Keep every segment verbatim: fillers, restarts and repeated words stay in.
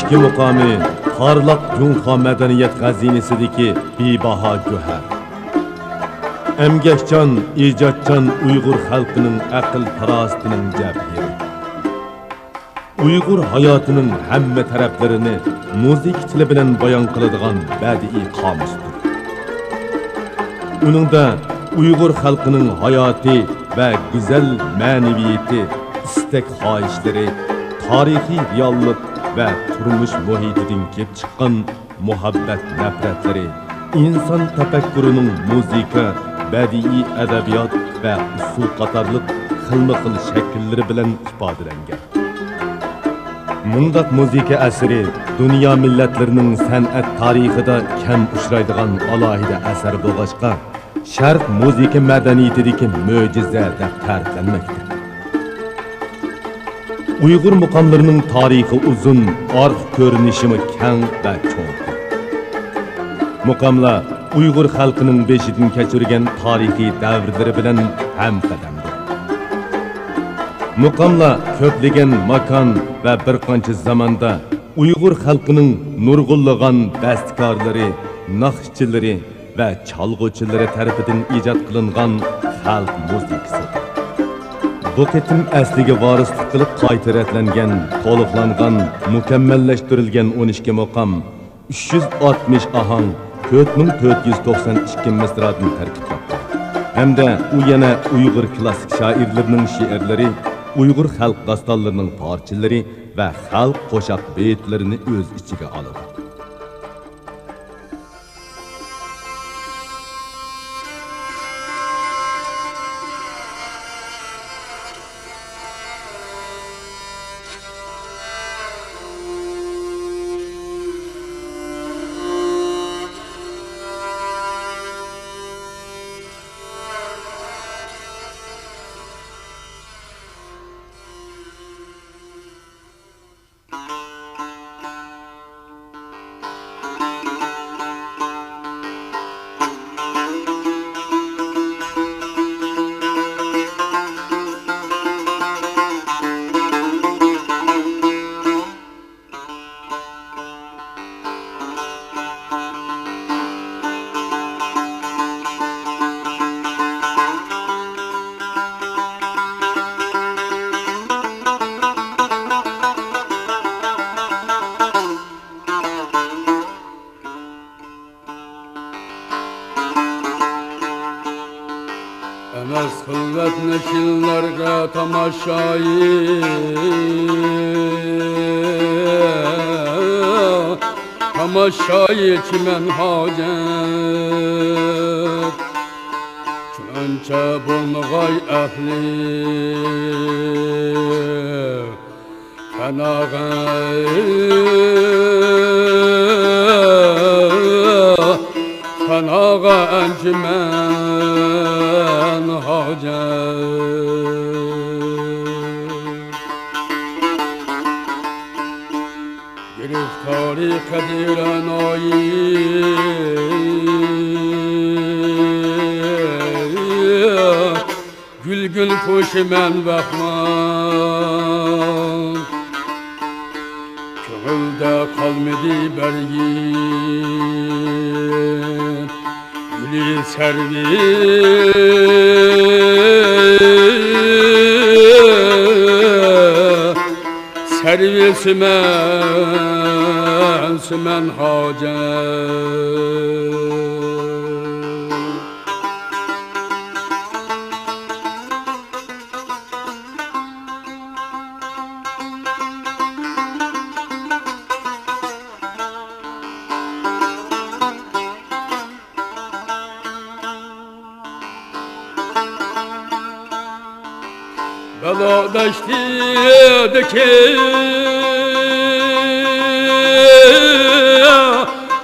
ئىككى مۇقامى پارلاق جۇڭخۇا مەدەنىيەت خەزىنىسىدىكى بىباھا گۆھەر. ئەمگەكچان، ئىجادچان ئۇيغۇر خەلقىنىڭ ئەقىل-پاراسىتىنىڭ جەۋھىرى. ئۇيغۇر ھاياتىنىڭ ھەممە تەرەپلىرىنى مۇزىكا تىلى بىلەن بايان قىلىدىغان بەدىئىي قامۇستۇر. ئۇنىڭدا ئۇيغۇر خەلقىنىڭ ھاياتى ۋە گۈزەل مەنىۋىيىتى، ئىستەك-خاھىشلىرى، تارىخىي رېئاللىق ۋە تۇرمۇش مۇھىتىدىن كېلىپ چىققان مۇھەببەت-نەپرەتلىرى، ئىنسان تەپەككۇرىنىڭ مۇزىكا، بەدىئىي ئەدەبىيات ۋە ئۇسسۇل قاتارلىق خىلمۇخىل شەكىللىرى بىلەن ئىپادىلەنگەن. مۇنداق مۇزىكا ئەسىرى دۇنيا مىللەتلىرىنىڭ سەنئەت تارىخىدا كەم ئۇچرايدىغان ئالاھىدە ئەسەر بولغاچقا، شەرق مۇزىكا مەدەنىيىتىدىكى مۆجىزە دەپ تەرىپلەنمەكتە. ئۇيغۇر مۇقاملىرىنىڭ تارىخى ئۇزۇن، ئارقا كۆرۈنۈشىمۇ كەڭ ۋە چوڭقۇر. مۇقاملار ئۇيغۇر خەلقىنىڭ بېشىدىن كەچۈرگەن تارىخىي دەۋرلىرى بىلەن ھەمقەدەمدۇر. مۇقاملار كۆپلىگەن ماكان ۋە بىر قانچە زاماندا ئۇيغۇر خەلقىنىڭ نۇرغۇنلىغان بەستىكارلىرى، ناخشىچىلىرى ۋە چالغۇچىلىرى تەرىپىدىن ئىجاد قىلىنغان خەلق مۇزىكىسىدۇر. بۇ قېتىم ئەسلىگە ۋارىسلىق قىلىپ قايتا رەتلەنگەن، تولۇقلانغان، مۇكەممەللەشتۈرۈلگەن ئون ئىككى مۇقام، ئۈچ يۈز ئاتمىش ئاھاڭ، تۆت مىڭ تۆت يۈز توقسان ئىككى مىسرادىن تەركىب تاپقان ھەمدە ئۇ يەنە ئۇيغۇر كلاسسىك شائىرلىرىنىڭ شېئىرلىرى، ئۇيغۇر خەلق داستانلىرىنىڭ پارچىلىرى ۋە خەلق قوشاق بېيىتلىرىنى ئۆز ئىچىگە ئالىدۇ. ئەمەس خىلۋەت نەشىللەرگە تاماشايى، تاماشايى چىمەن ھاجەت. شۇنچە بولمىغاي ئەھلى پەناغا، پەناغا ئەنجۈمەن ھاجەت. گىرىفتارى قەدىرە نايى، گۈل-گۈل پوشىمەن باغما، كۆڭۈلدە قالمىدى بەرگى گۈلى سەرۋى، سەرۋى سۈمەن، سۈمەن ھاجەت. بالا دەشتىدىكى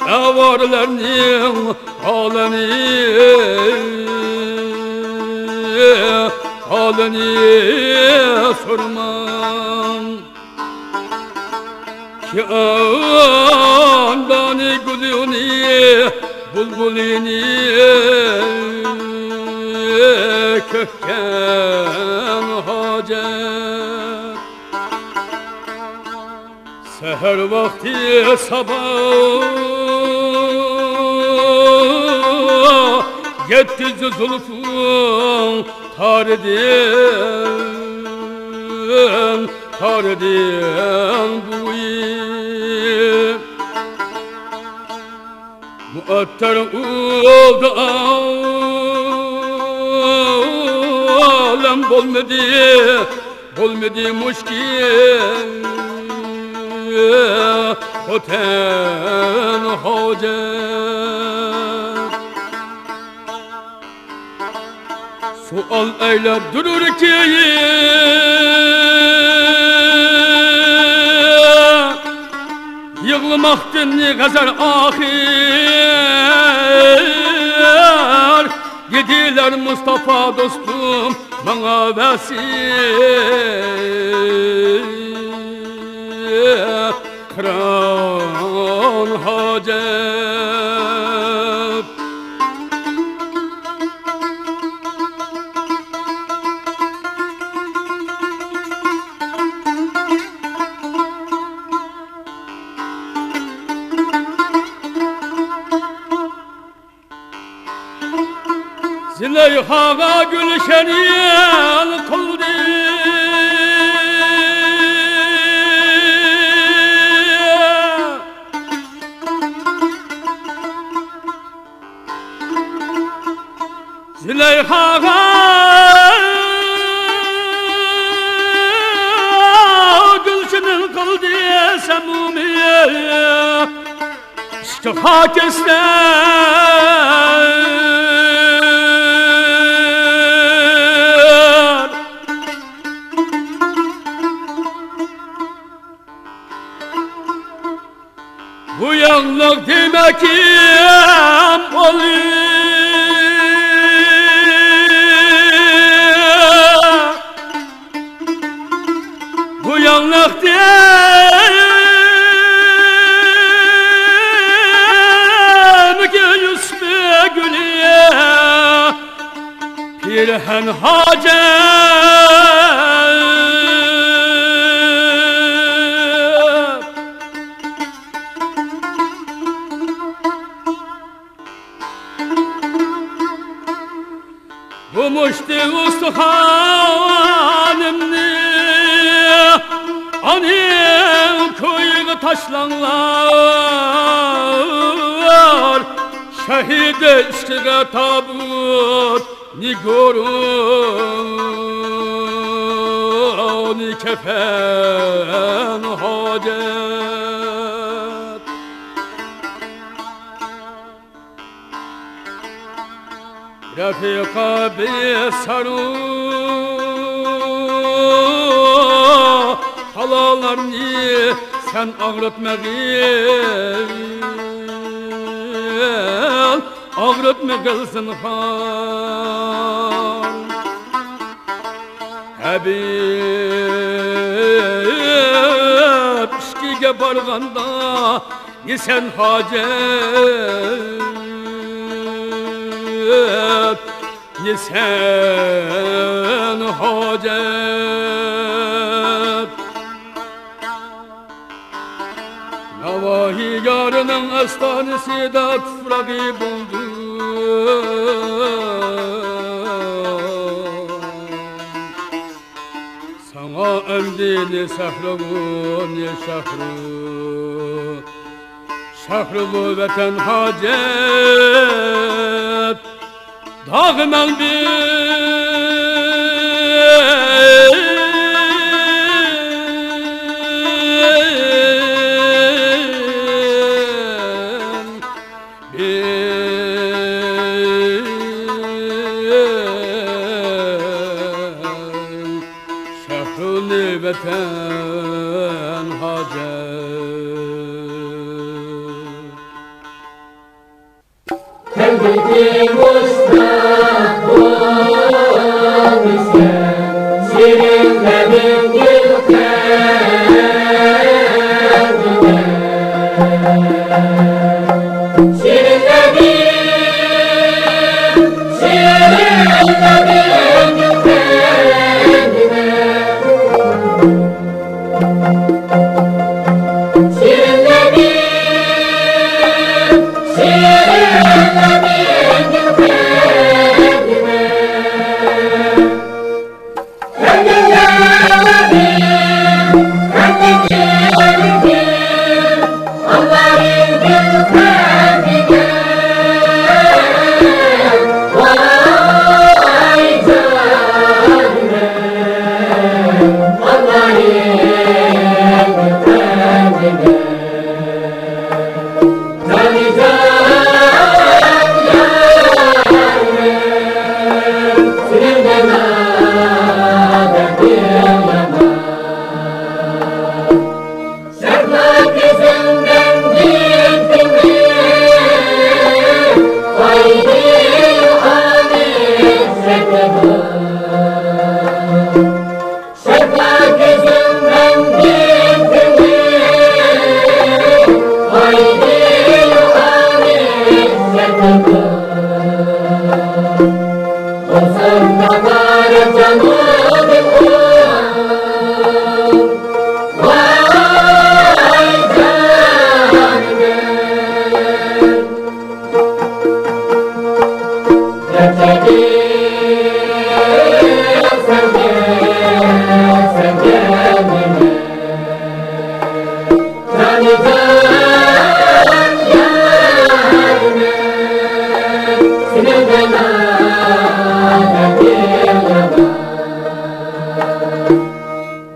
ئاۋارىلەرنىڭ ھالىنى، ھالىنى سورىماڭ. كىئاندانى گۈلىنى، بۇلبۇلىنى كۆككەن ھاجەت. سەھەر ۋاقتى سابا يەتكۈزدى زۇلپۇڭ تارىدىن، تارىدىن بويى. مۇئەتتەر ئۇلدى ئالەم بولمىدى، بولمىدى مۇشكىل خوتەن ھاجەت. سوئال ئەيلەپ دۇرۇر كېيىن، يىغلىماقتىن غەزەل ئاخىر. دېدىلەر مۇستافا دوستۇم ماڭا ۋەسىيەت. قىران ھاجەت. زۇلەيخاغا گۈلشەن يەل قىلدى. زۇلەيخاغا گۈلشەن يەل قىلدى سەمۇمى. ئىشقى خاكىستەر. بۇ ياڭلىق دېمەككىم ئولى. بۇ ياڭلىقتىن يۈسۈپ گۈلى پىرھەن ھاجەت. بۇ مۇشتى ئۇستىخانىمنى ئانىڭ كويىغا تاشلاڭلار. شەھىدە ئىشقىغا تابۇت نىگورۇنى كەفەن ھاجەت. رەفىقا بىسارۇ بالىلارنى سەن ئاغرىتمىغىل، ئاغرىتمىغىل زىنھار. ھەبىب ئىشقىگە بارغاندا نېسەن ھاجەت، نېسەن ھاجەت. ناۋاھى يارىنىڭ ئاستانىسىدا تۇپراغى بولدى. ساڭا ئەمدى نى سەھرۇ، نى شەھرۇ، شەھرۇ بۇ ۋەتەن ھاجەت، داغ مەڭبى. شەھرۇنى ۋەتەن ھاجەت. كەلگۈكى مۇشتاق بولمىسا، شېرىن لەبىڭ گۈل قەدىدە. شېرىن لەبىڭ، شېرىن لەبىڭ گۈل قەدىدە.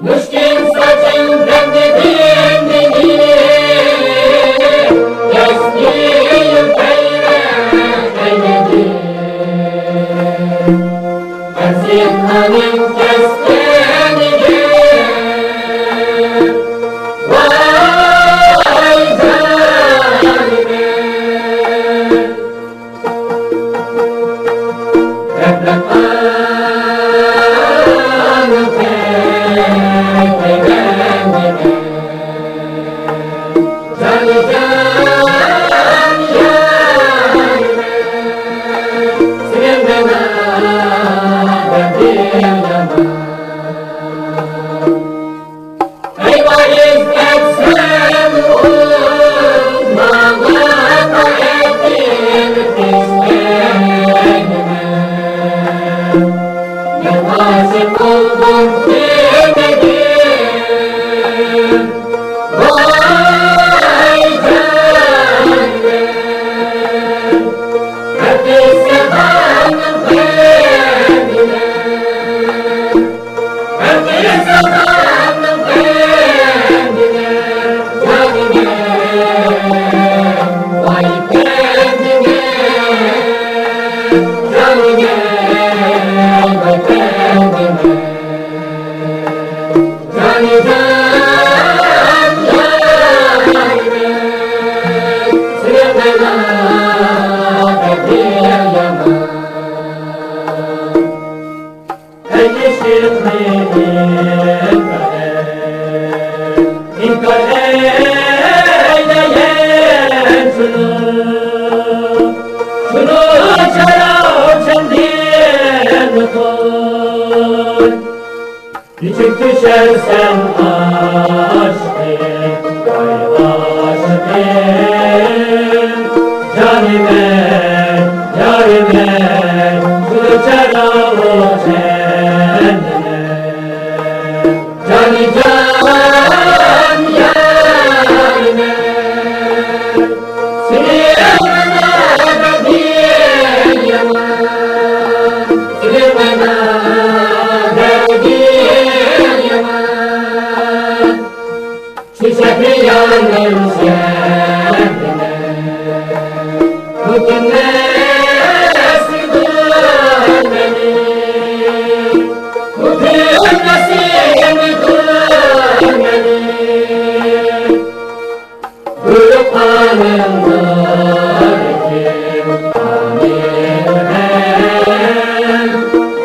مۈشكۈل ساچىڭ بەندىدىن مېنى، كەسكىن پەيۋەن ئەيلىدى. قەرزىمنىڭ كەسكىنىگە، ۋاي جانىمەن. ئەگىشىپ مېنى ئىنكار ئەيلىگەن شۇنى، شۇنى چاراغ چاندىن قوي. ئېچىپ چۈشەرسەن ئاشىقىم، ۋاي ئاشىقىم، جانىمەن، يارىمەن، شۇنى چاراغ چاندىن. جانىجان، يارىمەن، سېنى مانا بەردى يامان، سېنى مانا بەردى يامان. شۇ شەھرى يارىم سەن بىلەن بۇ كۈنلەر سىغدۇر مېنى، بۇ كۈنلەر سىغدۇر مېنى. بۇيرۇق قانۇندۇر كىم ئامىن مەن،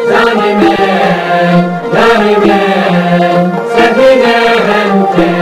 جانىمەن، يارىمەن، سەن بىلەن ھەمكەن.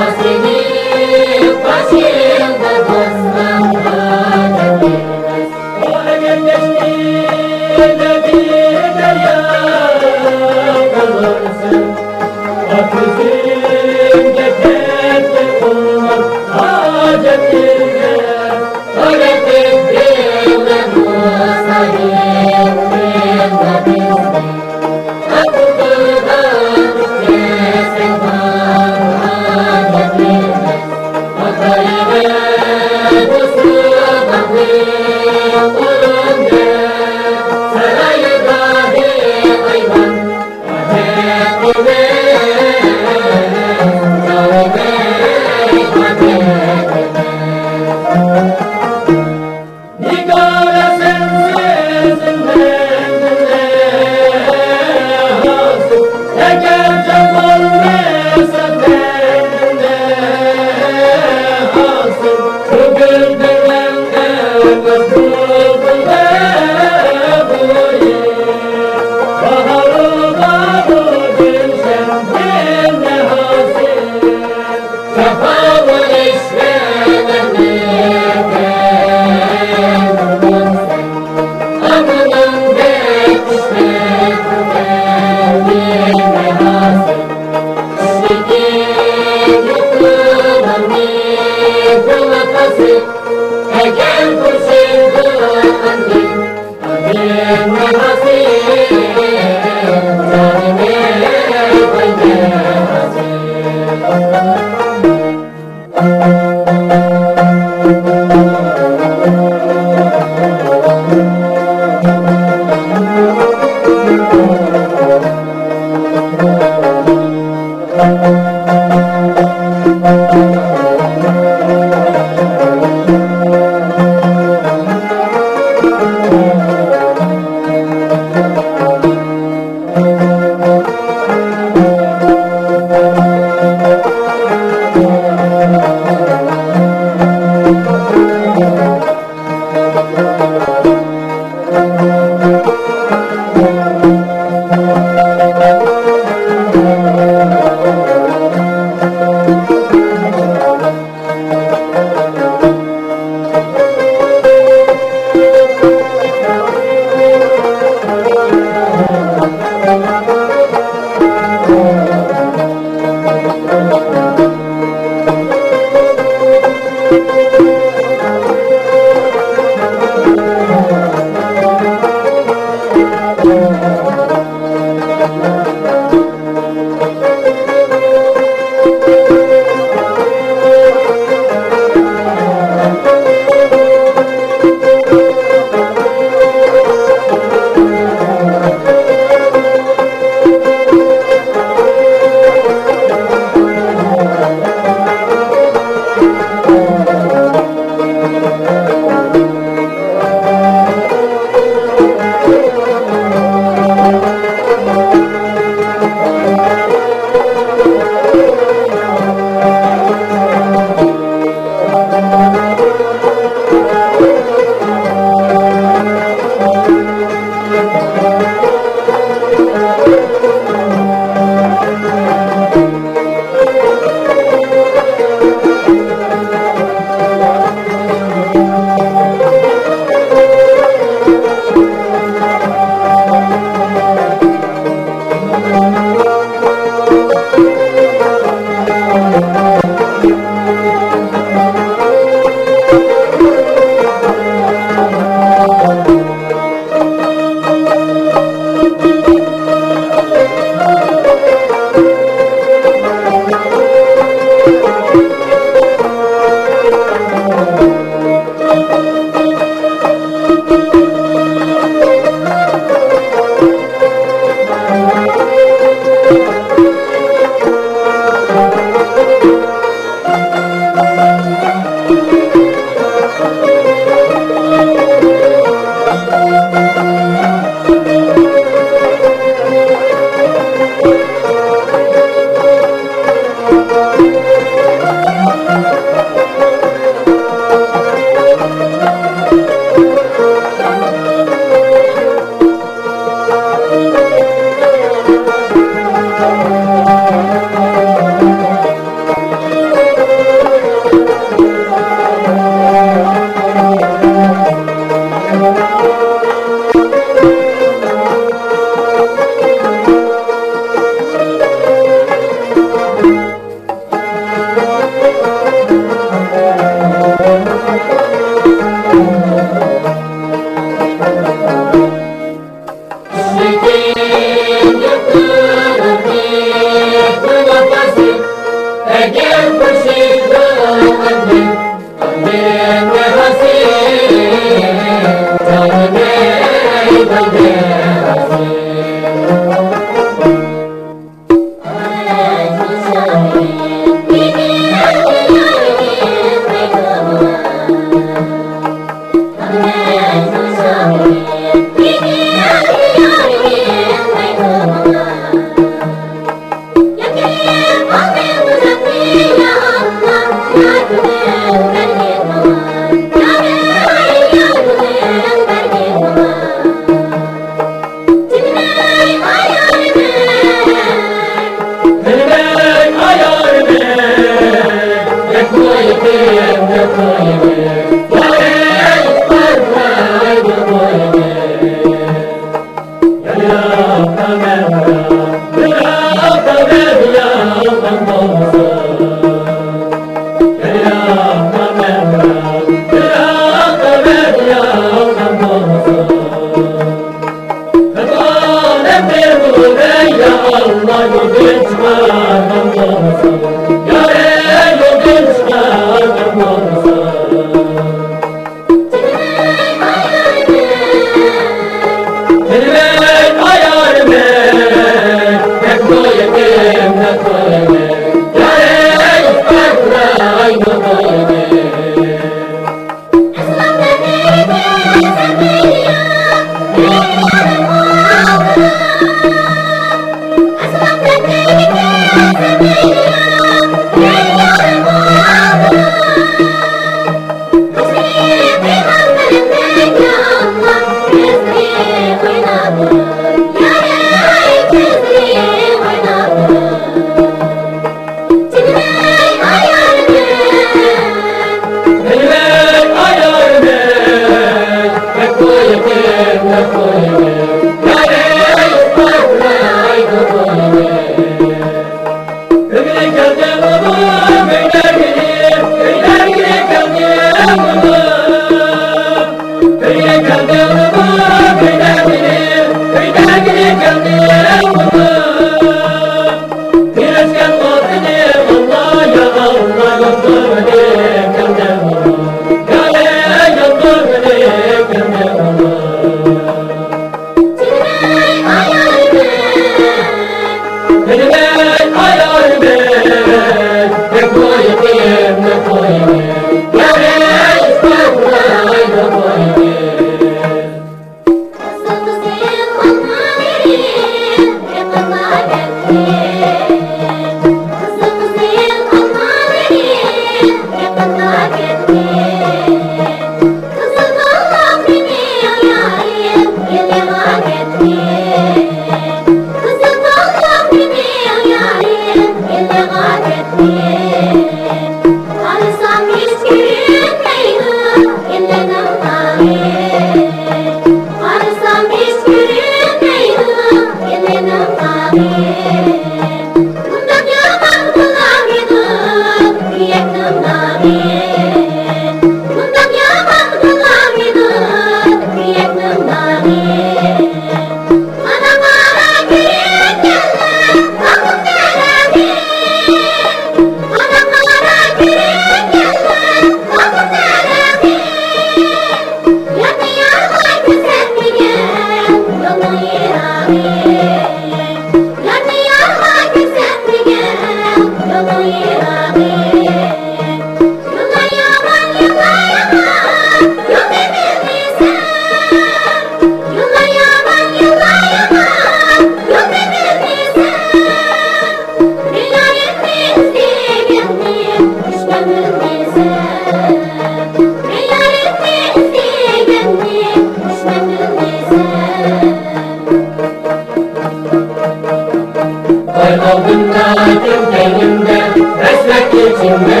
ئاي ئالدىمدا، كۈن كەينىمدە، ھەسرەت ئىچىمدە.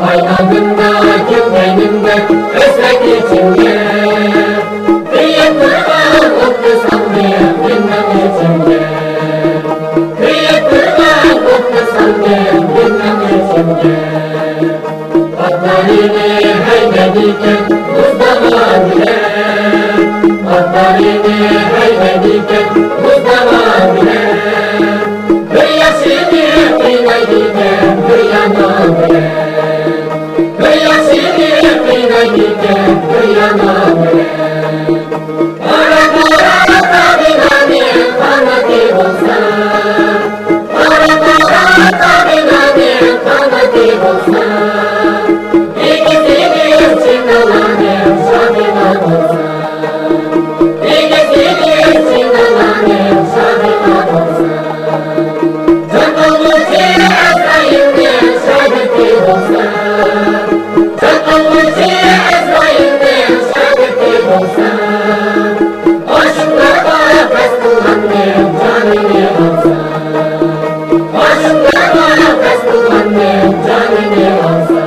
ئاي ئالدىمدا، كۈن كەينىمدە، ھەسرەت ئىچىمدە. كۆيۈپ تۇرغان ئوتنى سالدىم گۈلنىڭ ئىچىمگە. كۆيۈپ تۇرغان ئوتنى سالدىم گۈلنىڭ ئىچىمگە. ئاتلارنى ھەيدەيدىكەن مۇزداغان بىلەن. ئاتلارنى ھەيدەيدىكەن مۇزداغان بىلەن. بىر ياخشىنى قىينايدىكەن بىر يامان بىلەن. بىر ياخشىنى قىينايدىكەن بىر يامان بىلەن. قارا، قارا قابىلانىڭ قانىتى بولسا. قارا، قارا قابىلانىڭ قانىتى بولسا. ئېگىز، ئېگىز چىنالارنىڭ شاخىلا بولسا. ئېگىز، ئېگىز چىنالارنىڭ شاخىلا بولسا. جان ئالغۇچى ئەزرائىلنىڭ شاگىرتى بولسا. جان ئالغۇچى ئەزرائىلنىڭ شاگىرتى بولسا. ئاشۇنداق پەس قىلغاننىڭ جانىنى ئالسا. ئاشۇنداق پەس قىلغاننىڭ جانىنى ئالسا.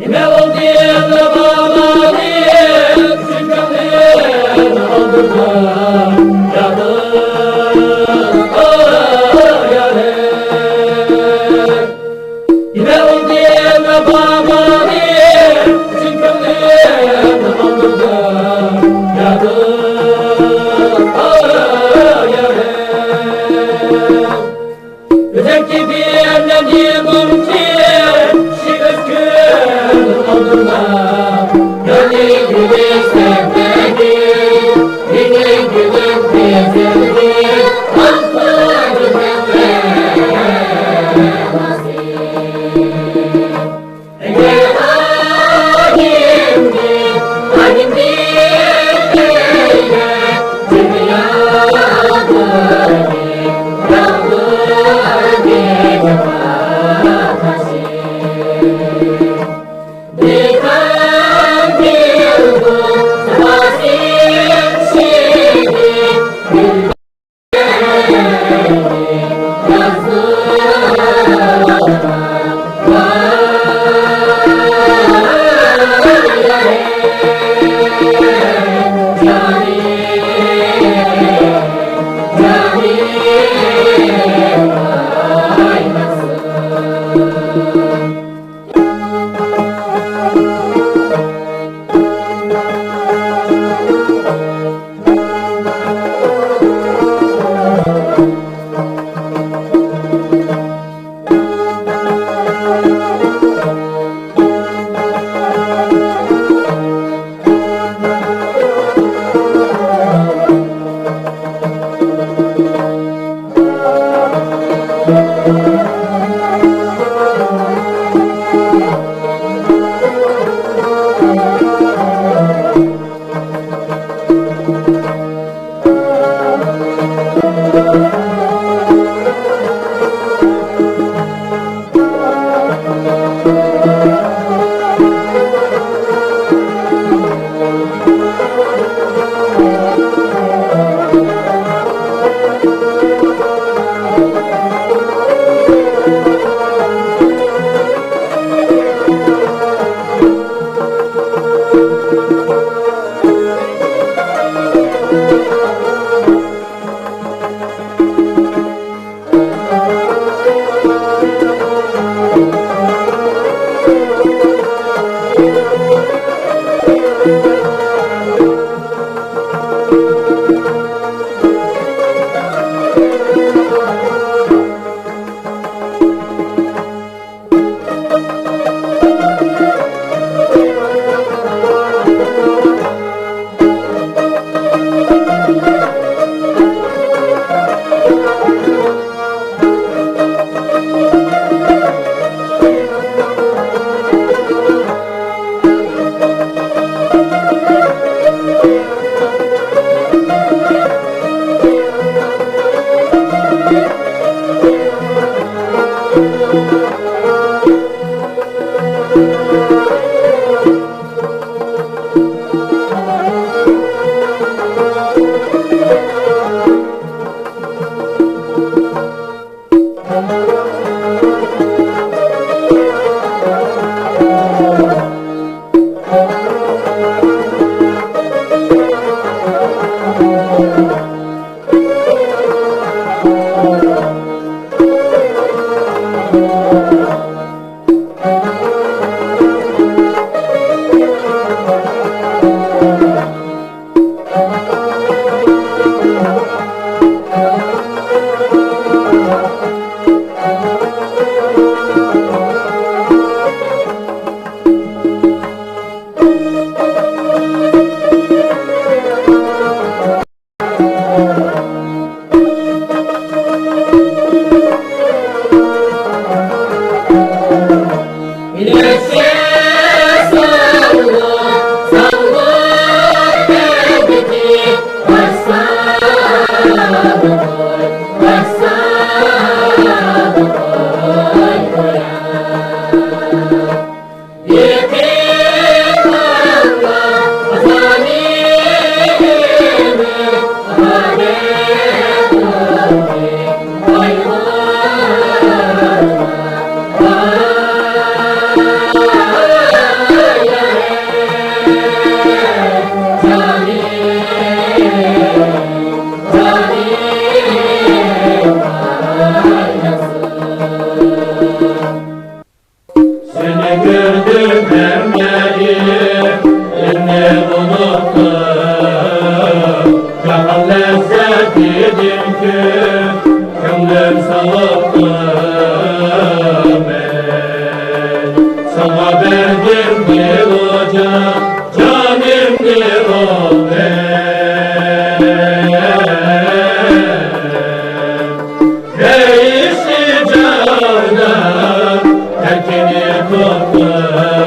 نېمە بولدى ئەمدى بالىلىق، چۈشۈم كۆڭلۈمنى ئالدىرىدۇ، يادىم، ئاي، يارىم. نېمە بولدى ئەمدى بالىلىق، چۈشۈم كۆڭلۈمنى ئالدىرىدۇ، يادىم، ئاي، يارىم. ئۆزەك كېبى ئەرلەندى مۇمكىن، كىشى ئۆز كۆزىنى ئالدۇرما. يەنى گۈلى سەندەكى، مېنىڭ گۈلۈم قىزىلدى، ئالتۇن گۈلنىڭ رەڭاسى. سېنى كۆردۈم ھەممە ئىلىمنى ئۇنتتۇم. جاھان لەززەت دېدىمكى، كۆڭلۈم ساۋۇتتۇم. ساڭا بەردىم دىلۇ جان، جانىمنى ئۇ مەن. ھەيسى جاغدا تەركىنى تۇتتۇم.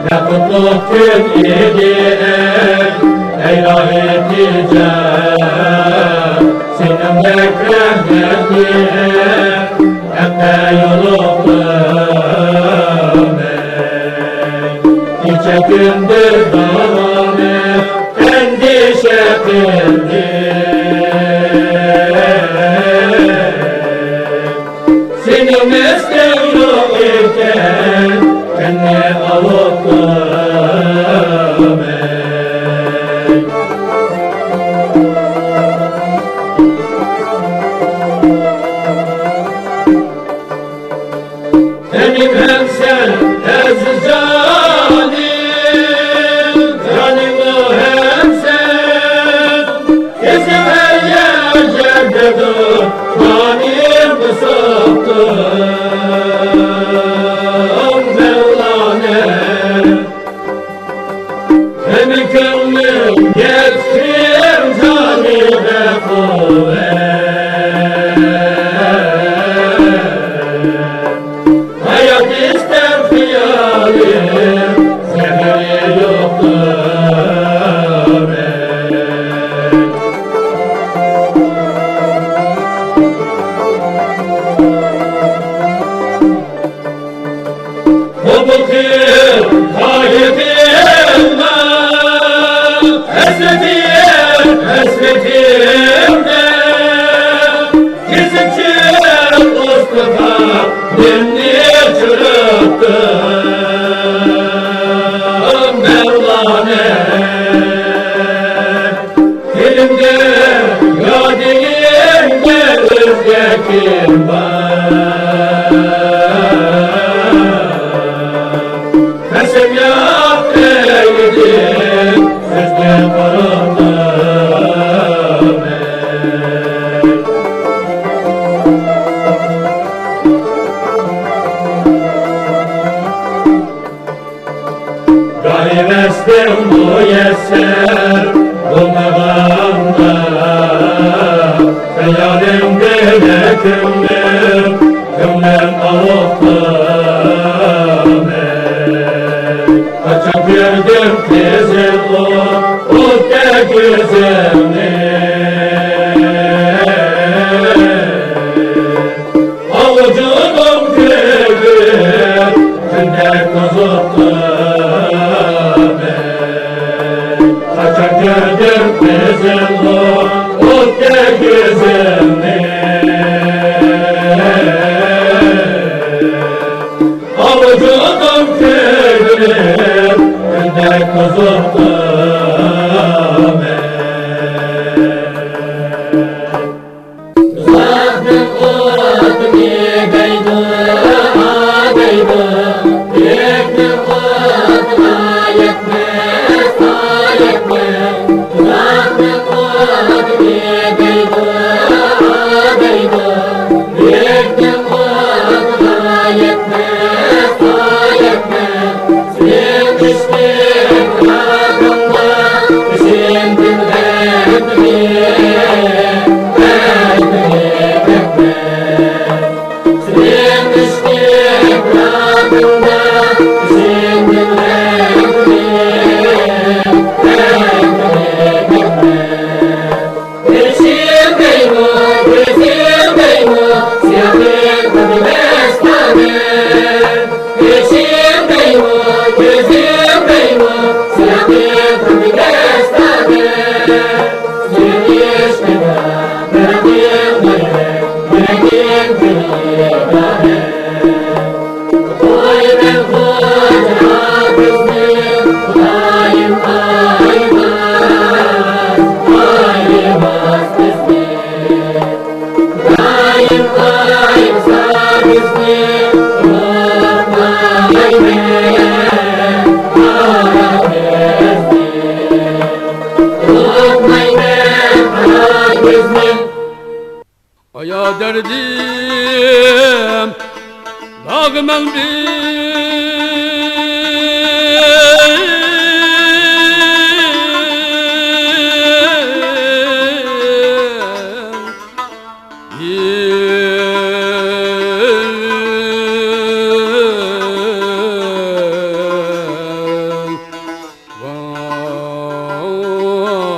نە قۇتلۇق كۈن ئىدى، ئەي ئىلاھى تىجان، سېنىڭدەك رەھمەتلىك ھەققە يولۇقتۇم. كېچە كۈندۈز داۋامى ئەندىشە قىلدىم. سېنىڭ مەستەڭ يوق ئىكەن، قېنى ئاۋۇتتۇم. تېنىم ھەم سەن ئەزىز جانىم، جانىممۇ ھەم سەن. ئىزىم ھەر يەردە جانىمنى سوقتۇم مەۋلانە. ھەممە كۆڭلۈم يەتكىن جانىمغا قۇۋۋەت. ھايات ئىستەر خىيالىم، سەھەر يوقتۇر. قوبۇل قىل ھاياتىمنى، ھەسرىتىم، ھەسرىتىمنى. كېسىپ چىقىپ ئۇستىغا دىلنى چىرىتتىم مەۋلانە. دىلىمدە يا دىلىمدە ئۆزگە كىم بار؟ قەسەم ياق ئەيلىدىم سۆزگە قارىماي. گاھى ۋەسلىڭ مۇيەسسەر بولمىغاندا، خىيالىڭ بىلەن كۆڭلۈم، كۆڭلۈم ئاۋۇتتۇم. قاچان كۆردۈم قىزىل ئوت، ئوتتەك يۈزۈڭنى. ئاۋۇجۇدۇم كۆيۈپ، كۈندەك قىزىپتىمەن. قاچان كۆردۈم قىزىل ئوتتەك يۈزۈڭنى. ئاۋۇجۇدۇم كۆيۈپ، كۈندەك قىزىپتىمەن. دوزاخنىڭ ئوتىنى دەيدۇ، دەيدۇ. كۆكنىڭ ئوتىغا يەتمەس، يەتمەس. دوزاخنىڭ ئوتىنى دەيدۇ، ئايا دەردىم، داغ مەن بىر.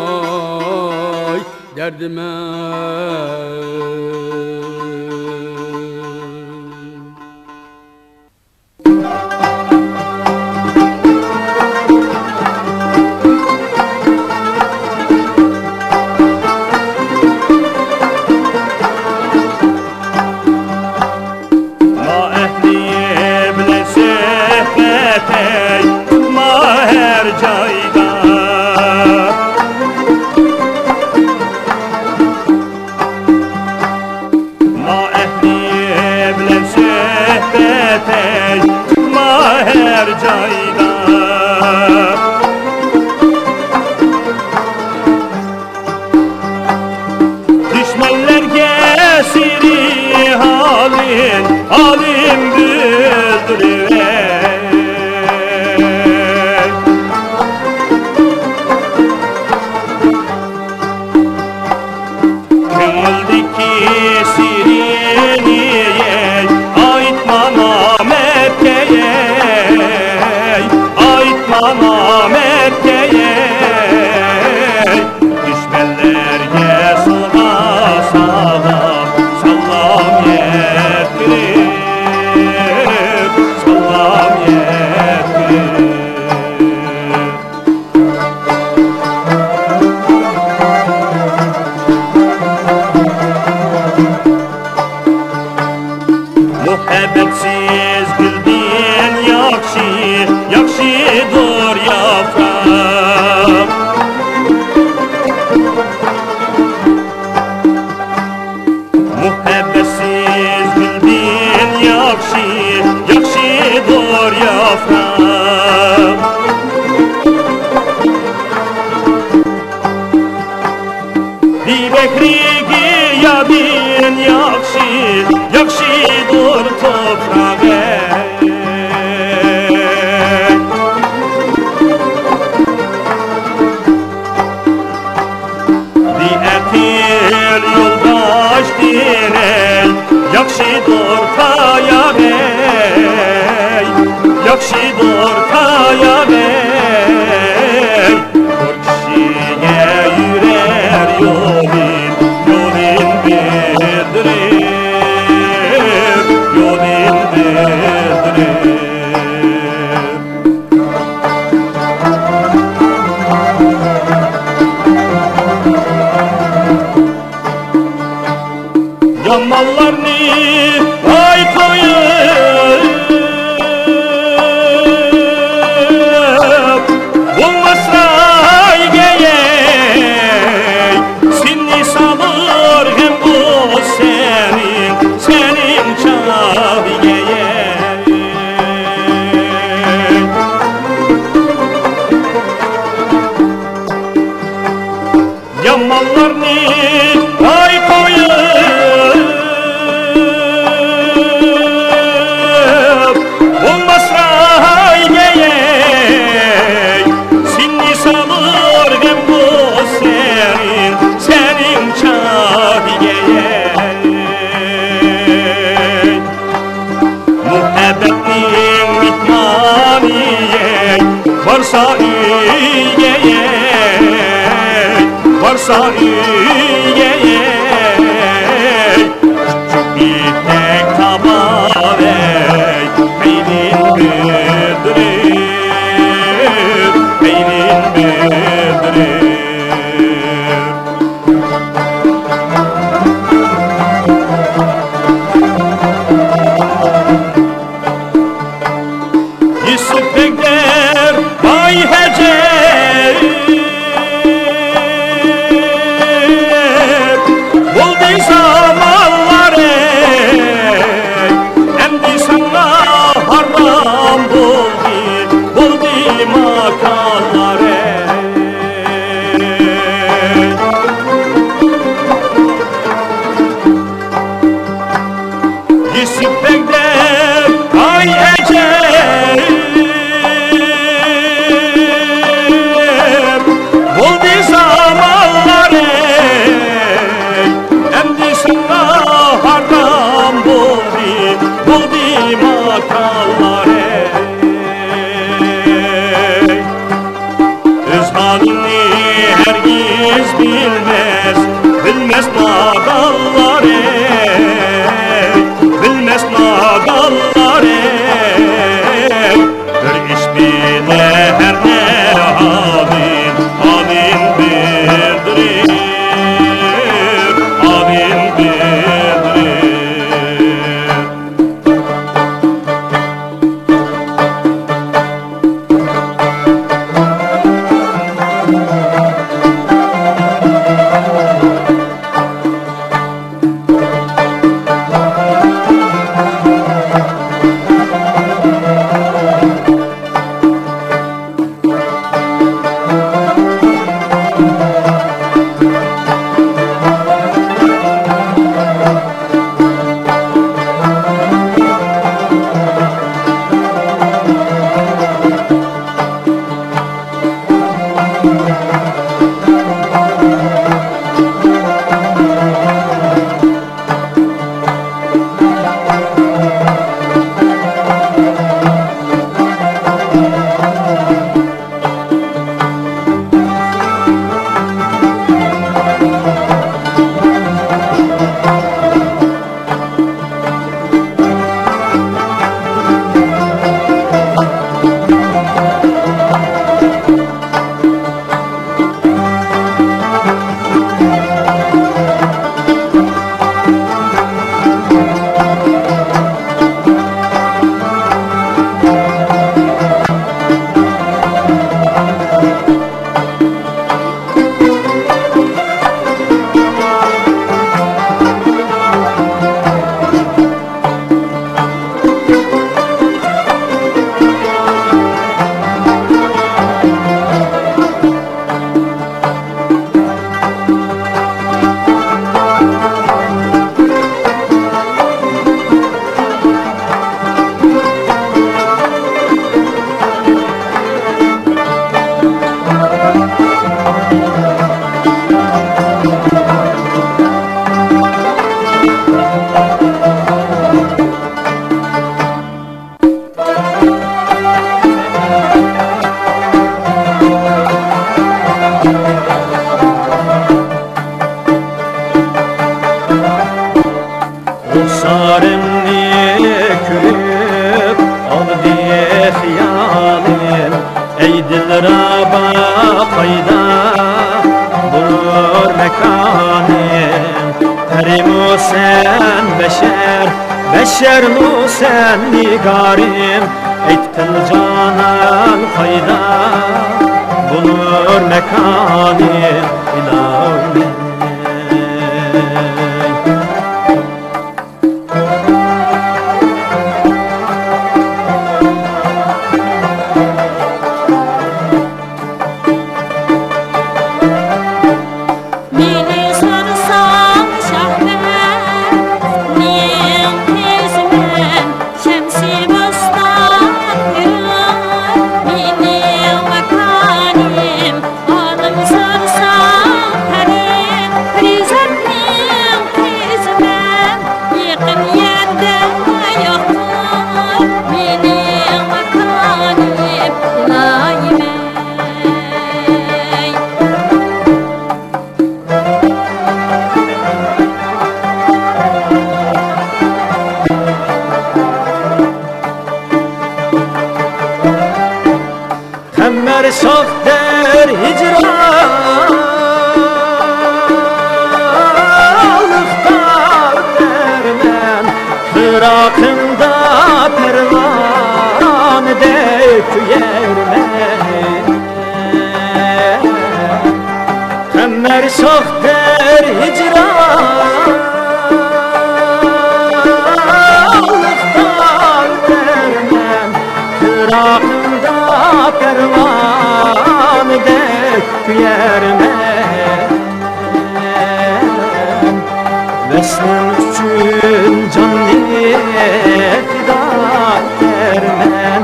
ۋاي دەردىمەن. ما ئەھلى بىلەن سۆھبەت ئەي، ما ھەر جايدا. ما ئەھلى بىلەن سۆھبەت ئەي، ما ھەر جايدا. دۈشمەنلەرگە سىرى ھالىم، ھالىم بىلدۈرۈۋەي. كۆڭۈلدىكى سىرىنى ئېيتما نامەردكە ئەي، ئېيتما نامەردكە ئەي. دۈشمەنلەرگە ساڭا سالام، سالام يەتكۈزۈپ، سالام يەتكۈزۈپ. مۇھەببەتسىز گۈلدىن ياخشى، ياخشىدۇر ياپراق. مۇھەببەتسىز گۈلدىن ياخشى، ياخشىدۇر ياپراق. بىبەھرە گىيادىن ياخشى، ياخشىدۇر توپراق. بىئەقىل يولداشتىن ئەي، ياخشىدۇر تاياق ئەي، ياخشىدۇر تاياق ئەي. كور كىشىگە يۈرەر يولىنى، يولىنى بىلدۈرۈپ، يولىنى بىلدۈرۈپ. يامانلارنى ۋاي قويۇپ، سائىيەي، چۈچۈك يېتەك تاپاۋەي، مەيلىم بىلدۈرۈپ، مەيلىم بىلدۈرۈپ. يۈسۈپ بەگدەر باي ھەجەپ، بولدى زامانلار ئەي، ئەمدى ساڭا ھارام بولدى، بولدى ماكانلار ئەي. يۈسۈپ بەگدەر، ئاي ئەجەب، بولدى زامانلار ئەي، ئەمدى ساڭا ھارام بولدى، بولدى ماكانلار ئەي. ئۆز ھالىنى ھەرگىز بىلمەس، بىلمەس نادانلار ئەي، بىلمەس نادانلار ئەي. بىر ئىش بىلە ھەر نە ھالىم، ھالىم بىلدۈرۈپ، ھالىم بىلدۈرۈپ. رۇخسارىمنى كۆرۈپ ئالدى خىيالىم، ئەي دىلرەبا قايدا بولۇر ماكانىم؟ پەرىمۇ سەن بەشەر، بەشەرمۇ سەن نىگارىم، ئېيتقىن جانان قايدا بولۇر ماكانىم، ئىلاھىم. مېنى سورىساڭ شاھمەت، مېنىڭ قىزىمەن، شەمسى بوستان گۈل، مېنىڭ ماكانىم، ئالىم سورىساڭ پەرى شاختەر ھىجرانلىقتا ئۆلەرمەن، پىراقىڭدا پەرۋانىدەك كۆيەرمەن. قەمەر شاختەر ھىجرانلىقتا ئۆلەرمەن، پىراقىڭدا پەرۋانىدەك كۆيەرمەن. ۋەسلىڭ ئۈچۈن جاننى پىدا ئېتەرمەن،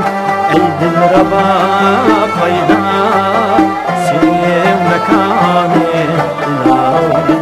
ئەي دىلرەبا پايدا سېنىڭ ماكانىڭ ئىلاھىم.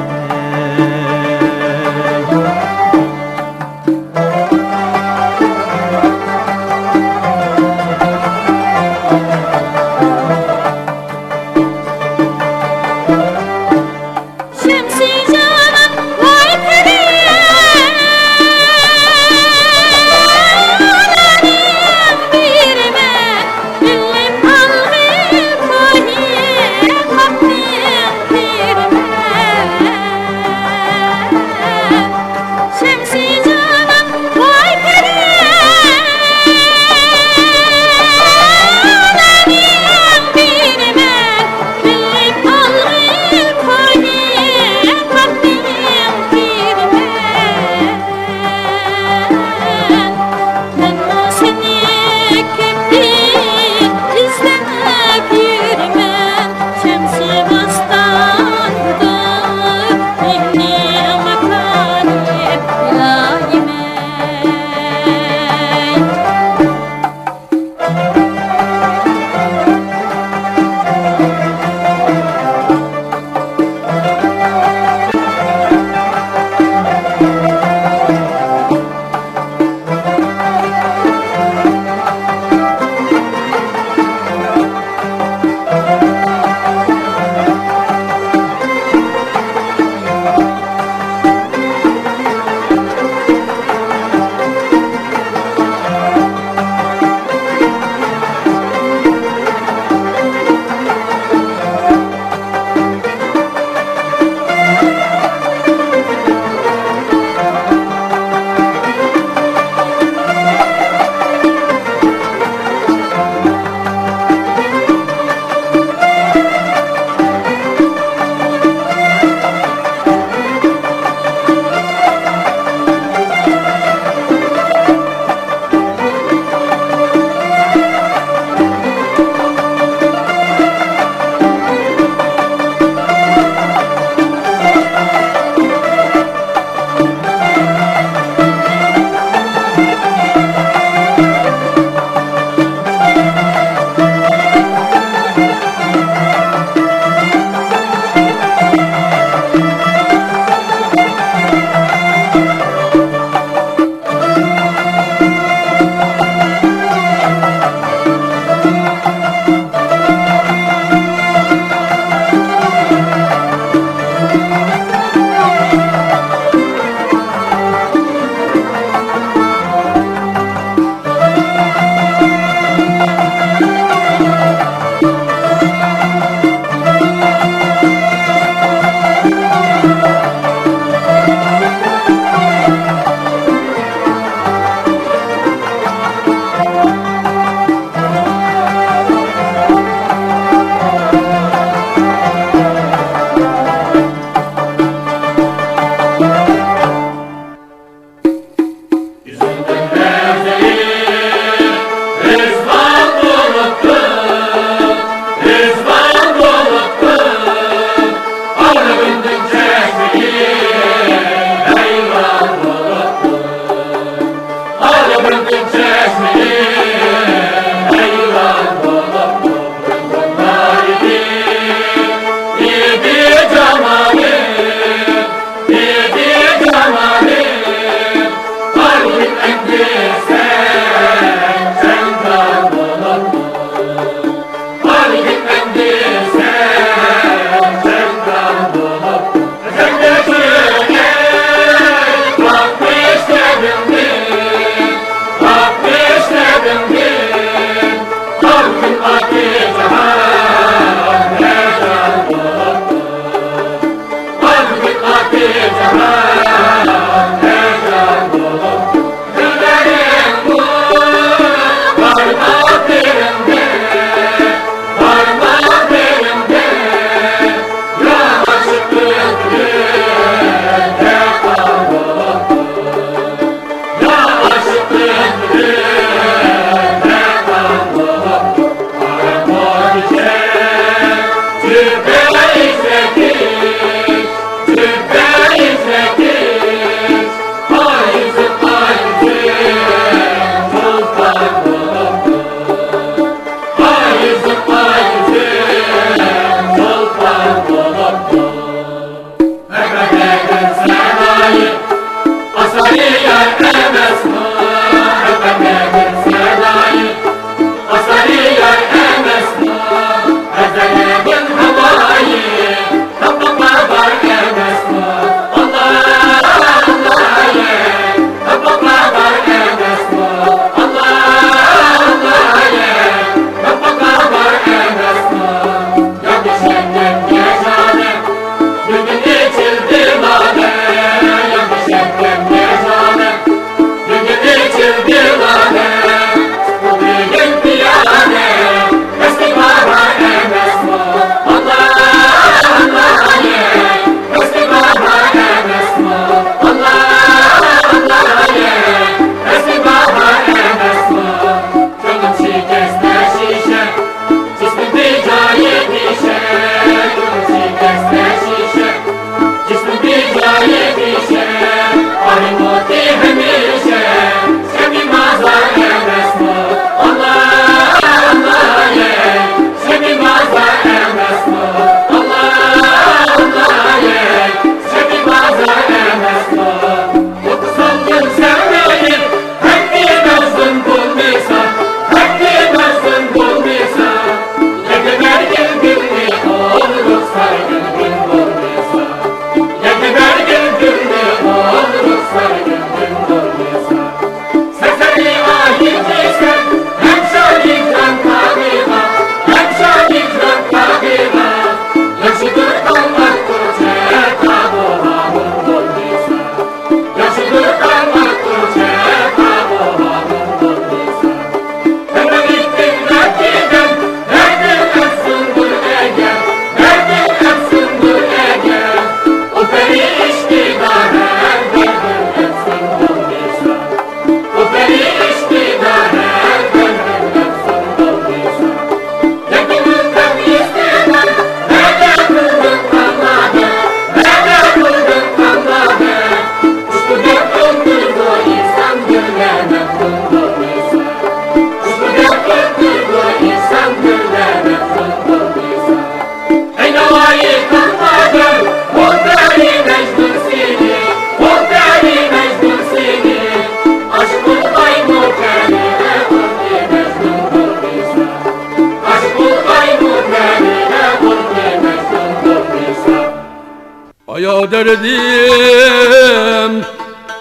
دەردىم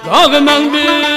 داغ مەڭدى.